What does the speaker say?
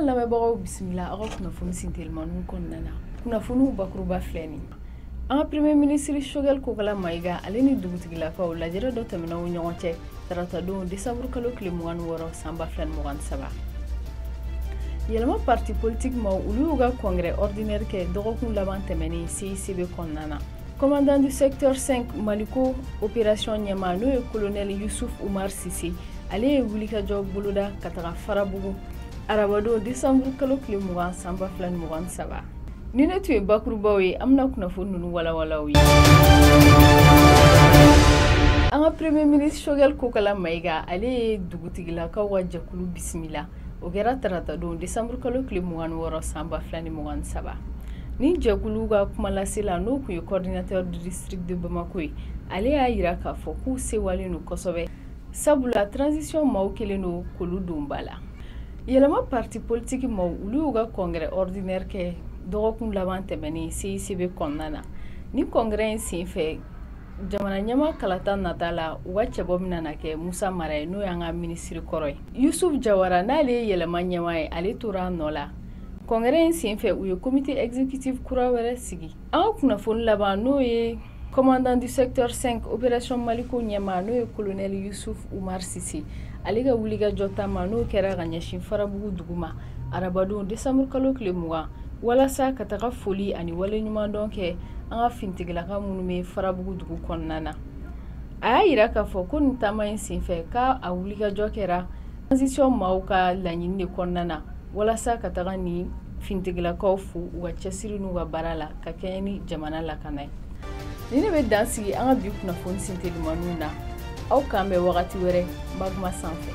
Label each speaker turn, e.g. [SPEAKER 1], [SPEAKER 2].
[SPEAKER 1] An ka lamɛnbagaw bisimila aw ka kunnafoni sintelimaniw kɔnɔna na. Kunnafoniw bakuruba filɛ nin. An ka premier ministre Choguel Kokala Maïga ale ni dugutigilakaw lajɛrɛ dɔ tɛmɛna u ɲɔgɔn cɛ taratadon décembre kalo tile 26 san 2023. Yɛlɛma parti politique maaw olu y'u ka congrès ordinaire kɛ dɔgɔkun laban tɛmɛnen CICB kɔnɔna na. Commandant du secteur 5 Maliko opération ɲɛmaa n'o ye colonel Youssouf Oumar Sise, ale ye wulikajɔ boloda ka taga Farabugu arabadon décembre kalo tile 20 san 2023. Ni ne tun ye bakurubaw ye, an bɛna kunnafoni ninnu walawalaw ye. An ka premier ministre Choguel Kokala Maïga ale ye dugutigilakaw ka jɛkulu bisimila. O kɛra taratadon décembre kalo tile 26 san 2023. Ni jɛkulu ka kumalasela n'o tun ye coordinateur du district de Bamako ye, ale y'a yira k'a fɔ k'u sewalen don kosɛbɛ, sabula transition maaw kɛlen don k'olu don ba la. Yɛlɛma parti politique maaw olu y'u ka congrès ordinaire kɛ dɔgɔkun laban tɛmɛnen CICB kɔnɔna na. Ni congrès in senfɛ, jamana ɲɛmaa kalata nata la, u ka cɛbɔ bɛna na kɛ Musa Mara ye, n'o y'an ka minisiri kɔrɔ ye. Yusuf Jawara, n'ale ye yɛlɛma ɲɛmaa ye, ale tora a nɔ la. Congrès in senfɛ, u ye comité exécutif kura wɛrɛ sigi. An ka kunnafoni laban, n'o ye commandant du secteur 5 opération Maliko ɲɛmaa, n'o ye colonel Youssouf Oumar Sise, ale ka wulikajɔ taama n'o kɛra ka ɲɛsin Farabugu dugu ma arabadon décembre kalo tile 20, walasa ka taga foli ani waleɲumandɔn kɛ an ka finitigilaka minnu bɛ Farabugu dugu kɔnɔna na. A y'a yira k'a fɔ ko nin taama in senfɛ, k'a a wulikajɔ kɛra transition maaw ka laɲini de kɔnɔna na, walasa ka taga nin finitigilakaw fo u ka cɛsiri n'u ka baara la ka kɛɲɛ ni jamana lakana ye. Ni ne bɛ dan sigi an ka bi kunnafoni sintelimaniw na, aw k'an bɛn wagati wɛrɛ Magma sanfɛ.